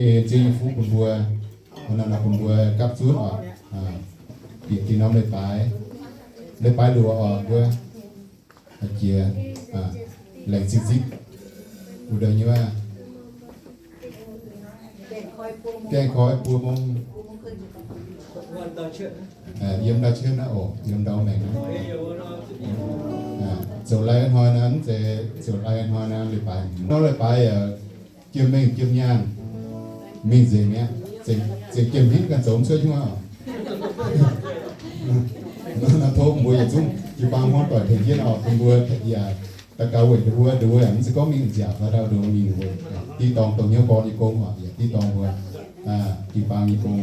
Ziouv nyei fuqv bun mbuo, nor bun mbuo gapv zunv oc. Bieqc dinh norm leiz-baaix, leiz-baaix luoqc oc, mbuo jiex laengz zingh zipv wuov deix nyei, gaengh koi buo mong. Yiem ndau cietv naaiv oc, yiem ndau maengc naaiv. Zoux lai hnoi naaiv, mv zeiz zoux lai hnoi naaiv leiz-baaix. Nor leiz-baaix yaac jiem mengh jiem nyaanh, mingh nzengc mi'aqv, zengc jiem hingv ganh zoux mv cuotv hnyouv oc. Nor tov mbuo yietc zungv jiu-baang hmuangv doic tengx jienv oc, bun mbuo yaac daux gaux weic nduov, nduov mv zeiz gorngv mingh nziaauc fai ndau nduov mingh weic diqv dorngh dongh hnyouv gorn nyei gong oc, yaac diqv dorngh mbuo jiu-baang nyei gong.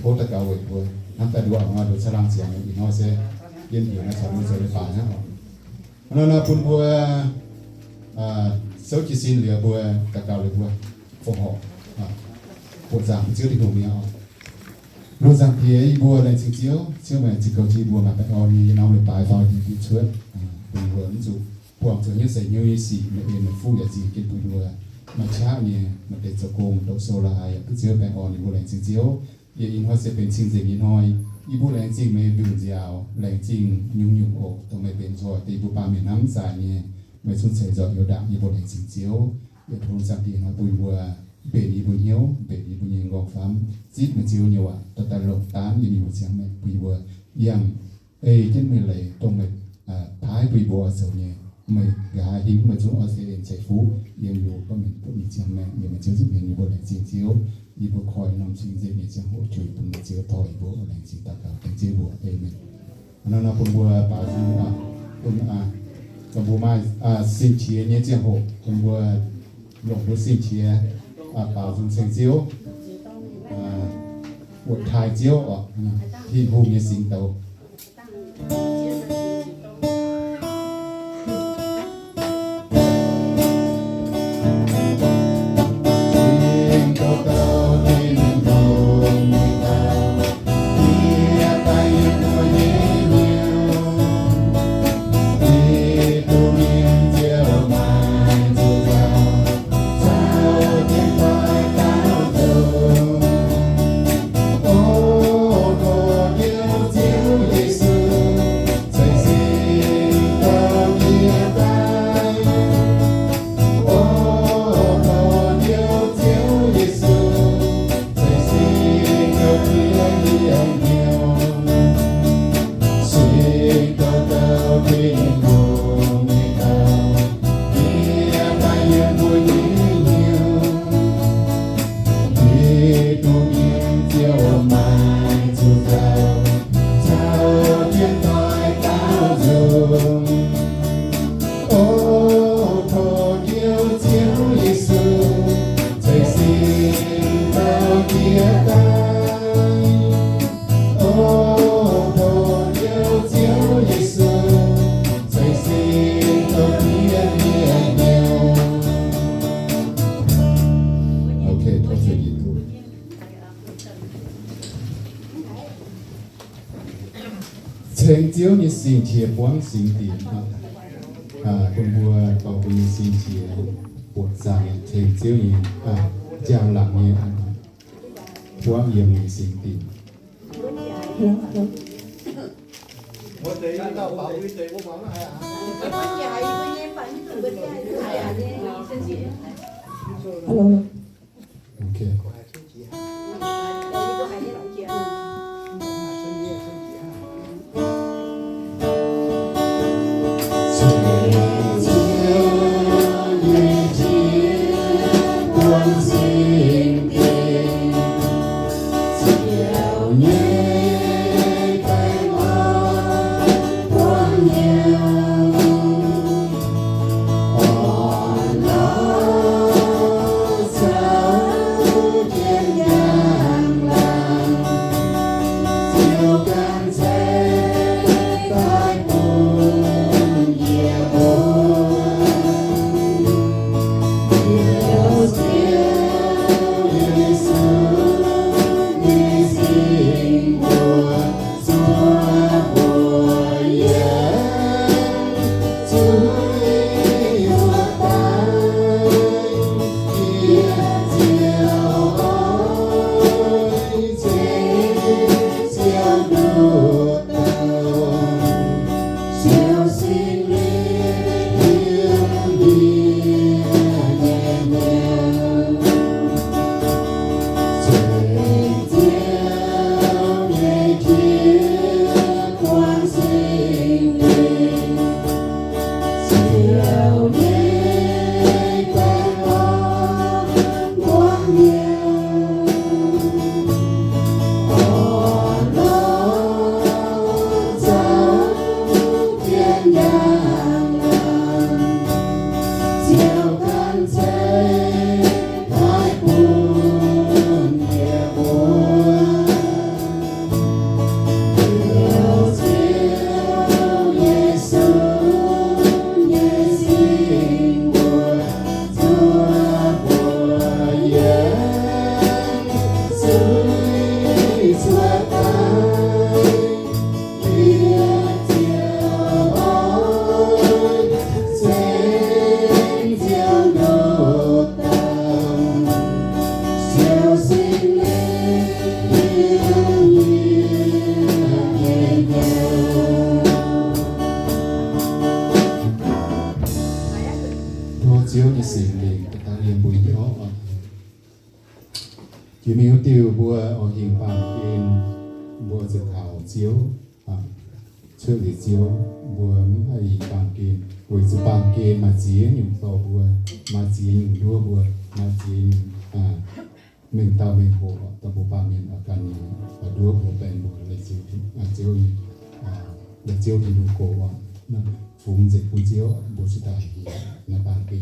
Tov daux gaux weic mbuo hnamv daaih nduov oc, nduov caangh laangh ziangx ih hnoi se yiem heuc naaiv caux mbuo zoux leiz-baaix hnangv oc. Nor bun mbuo souv jiez sin liuz mbuo daux gaux liuz mbuo fongc horc buoqc zaangc Ziouv Tin-Hungh mi'aqv oc. Loz-zaangc Diex, yie mbuo laengz zingh Ziouv, Ziouv meih zinh goux jienv mbuo maaih baengh orn nyei norm leiz-baaix faaux dingc bieqc cuotv, bun mbuo mv zuqc buangh zuqc hnyouv seix hnyouv nyei sic, meih en meih fuqv yaac ziex jienv bun mbuo maaih qaqv nyei maaih deix zoux gong doqc sou laaix yaac duqv Ziouv baengh orn. Yie mbuo laengz zingh Ziouv. Yie ih hnoi se benx cing-nzengc nyei hnoi. Yie mbuo laengz zingh meih mbiungc nziaaux, laengz zingh nyungc-nyungc oc, dongh meih benx nzoih deix yie mbuo baamh mienh hnamv mv zaaix nyei. Meih zungv ceix nzoih hnyouv ndaangc yie mbuo laengz zingh Ziouv. Yie tov Zaangc Diex hnoi bun mbuo mbenc yie mbuo hnyouv, mbenc yie mbuo nyei nqorngv-famv, zipv meih Ziouv nyei waac daaih daaih longc daanv yie mbuo ziangx maengc, bun yie mbuo yangh ei jienv meih leiz dongh meih paaiv bun yie mbuo oix zoux nyei. Meih nqa'haav hingv meih zungv oix se en ceix fuqv yiem yie mbuo gorngv mingh butv mingh ziangx maengc. Yiem meih Ziouv nzipc hmien yie mbuo laengz zingh Ziouv. Yie mbuo koi norm cing-nzengc nyei ziangh hoc juix bun meih Ziouv tov yie mbuo laengz zingh daux gaux tengx Ziouv mbuo. Aamen. Nor nor bun mbuo baaux nzung, bun mbuo maaih sin-qiex nyei ziangh hoc, bun mbuo longc mbuo sin-qiex baaux nzung ceng Ziouv, weic taaih Ziouv oc, Tin-Hungh nyei singx douz. Ceng Ziouv nyei sin-qiex buangv singx dinc. Bun mbuo dorh mbuo nyei sin-qiex buoqc zaangc ceng Ziouv nyei, njang-laangc nyei, buangv yiem nyei singx dinc. Tov Ziouv nyei Singx Lingh daaih yiem mbuo nyei orv. Jiex mingh wuov diuh mbuo oix hingh baamh gen, mbuo zuqc kaux Ziouv, cuotv liuz Ziouv, mbuo mv haih hingh baamh gen, weic zuqc baamh gen maaih ziex nyungc dorh mbuo, maaih ziex nyungc nduov mbuo, maaih ziex nyungc mengh dauh mengh hoc, dongh mbuo baamh mienh oix ganh nyei, oix nduov mbuo, baeng mbuo, Ziouv, Ziouv nyei, Ziouv Tin-Hungh gox oc. Fungx nzengc bun Ziouv, mbuo cingx daaih hingh naaiv baamh gen.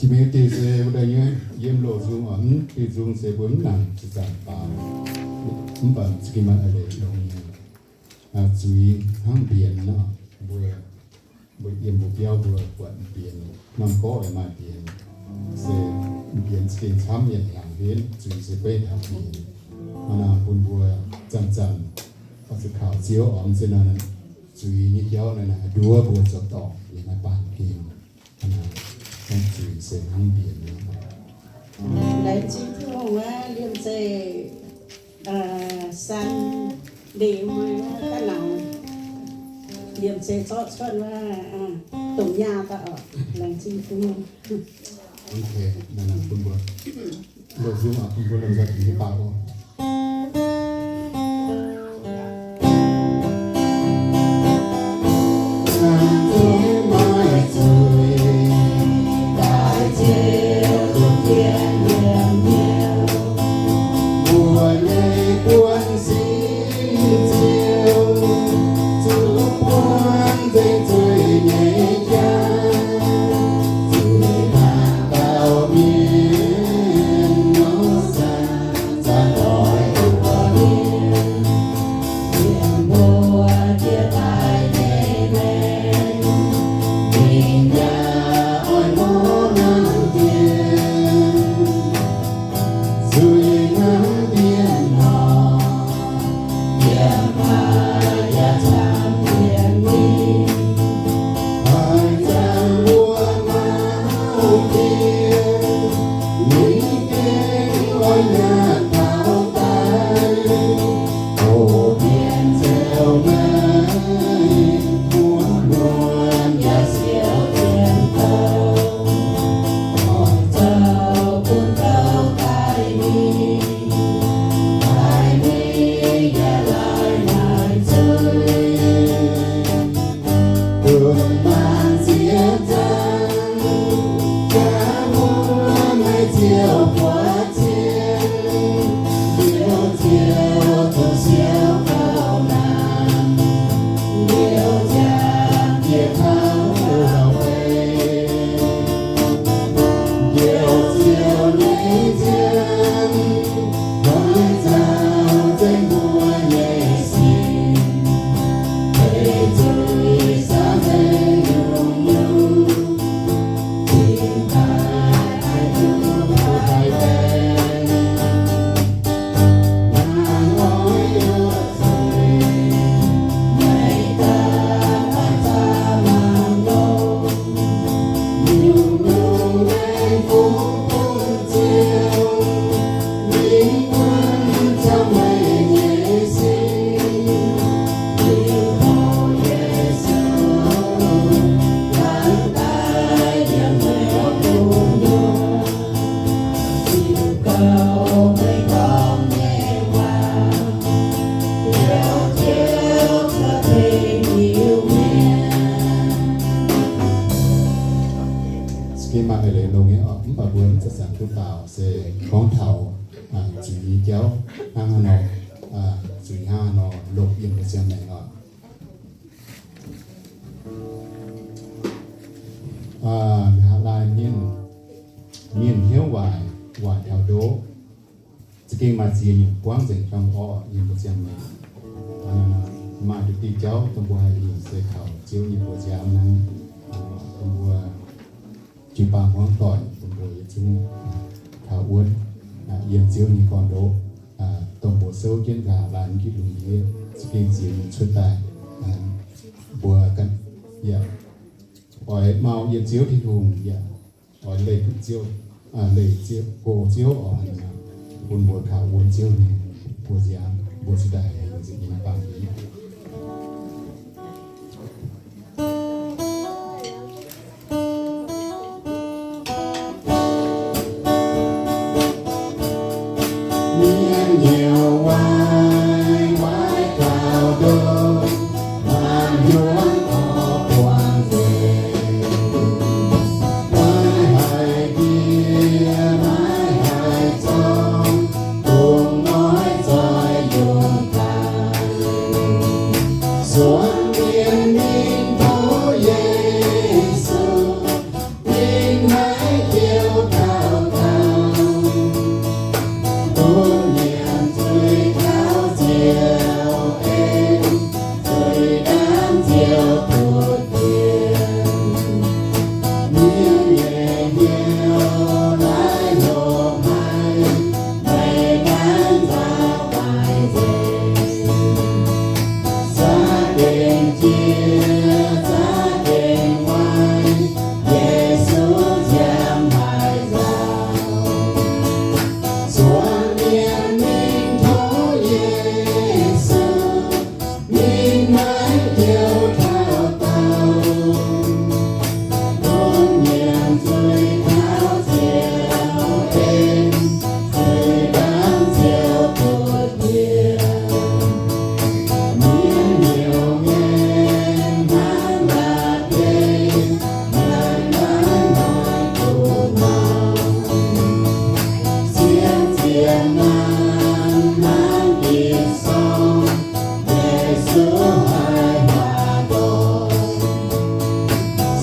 Jiex mingh diuh se wuov deix nyei, yiem loz-nzung oc, diuh nzung se mbuo mv nangc ziepc zanc faaux. Mv baac za'gengh maaih eix leiz longx nyei. Zuiz hnangv mbienx nor, mbuo, mbuo yiem mbuo biauv mbuo buatc mbienx, norm gorqv yaac maaih mbienx. Se mbienx za'gengh camv mienh hnyangx henv, zuiz se beiv taux mbienx. Hnangv naaic bun mbuo zanc-zanc oix zuqc kaux Ziouv oc, se naaic zuiz nyei jauv naaic nduov mbuo zoux dorngc yiem naaiv baamh gen. Laengz zingh Tin-Hungh wuov, liemh zeih, san, ndeic hnoi wuov ga'nauz, liemh zeih zorqv cuotv wuov, domh nyaah daaih oc. Laengz zingh Tin-Hungh. leiz longx nyei oc. Mv baac mbuo mv zanc-zanc duqv daaux se gorngv taux zuiz nyei jauv hnangv haaix nor, zuiz hnangv haaix nor longc yiem mbuo ziangh maengc oc. Nqa'haav laai mienh, mienh hnyouv waaic, waaic taux ndoqv, za'gengh maaih ziex nyungc buangv nzengc gauh orqv yiem mbuo ziangh maengc. Maaih diuh diuh jauv dongh mbuo haih hingh se kaux Ziouv nyei buoz nziaamv hnangv. Dongh mbuo jiu-baang hmuangv doic, dongh mbuo yietc zungv kaux wuonv yiem Ziouv nyei gorn-ndoqv, dongh mbuo souv jienv nqa'haav laai mv gitv lungh ndiev za'gengh ziex nyungc cuotv daaih. Mbuo ganh yaac oix mau yiem Ziouv Tin-Hungh, yaac oix leih Ziouv, leih Ziouv, gox Ziouv oc, bun mbuo kaux wuonv Ziouv nyei buoz nziaamv, mbuo cingx daaih hengx nzengc nyei baamh mienh. Mienh hnyouv waaic, waaic taux ndoqv, maaih hnyouv orqv buangv nzengc. Maiv haih ndie, maiv haih zorng, dongh noic zoih yungz daaih. Suonx mienh mingh tov Yesu, ninh maiv heuc dauh dauh, bun mienh zuiz taux Ziouv en, zuiz ndaamv Ziouv butv mienh. Mienh nyei hnyouv naaiv hlo haic, meih gaanv nzauh waaic nzengc. Za'gengh jiex, za'gengh waaic, Yesu nziaamv haic nzauh. Zuangx mienh mingh tov Yesu, ninh maiv heuc dauh dauh, bun mienh zuiz taux Ziouv en, zuiz ndaamv Ziouv butv mienh. Mienh hnyouv ngaengc hnangv la'bieiv, laengz laengz noic gu'nguaaz, zien zien naanc hnangv ginv sorng, Yesu haiz waac doic.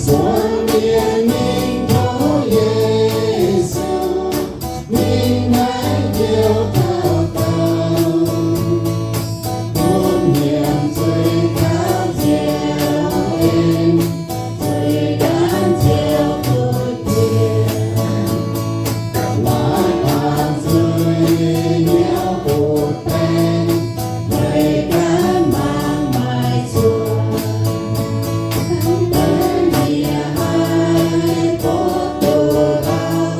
Zuangx mienh mingh tov Yesu, ninh maiv heuc dauh dauh, bun mienh zuiz taux Ziouv en, zuiz ndaamv Ziouv butv mienh. Laaix baamh zuiz hnyouv butv-baengx, meih gaanv mangc maaiz zuqc. Baengx yie haih butv duqv lauh,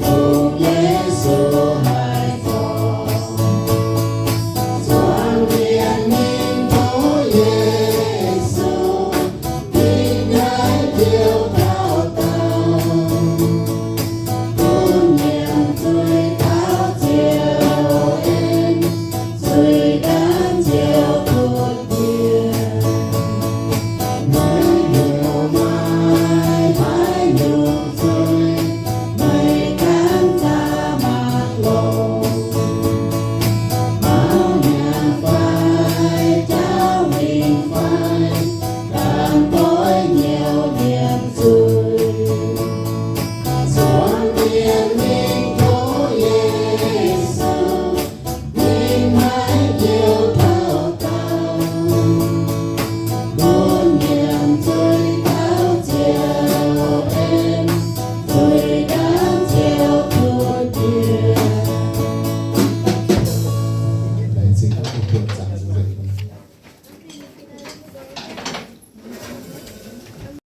dongh Yesu haiz zorc. Zuangx mienh mingh tov Yesu, ninh maiv heuc dauh dauh, bun mienh zuiz taux Ziouv en, zuiz ndaamv Ziouv butv mienh. Meih heuc maaih haaix nyungc zuiz, meih gaanv zaqc mangc longx. Maux nyanc fai, jauv mingh fai, ganh doix nyouz liemh zuiz. Zuangx mienh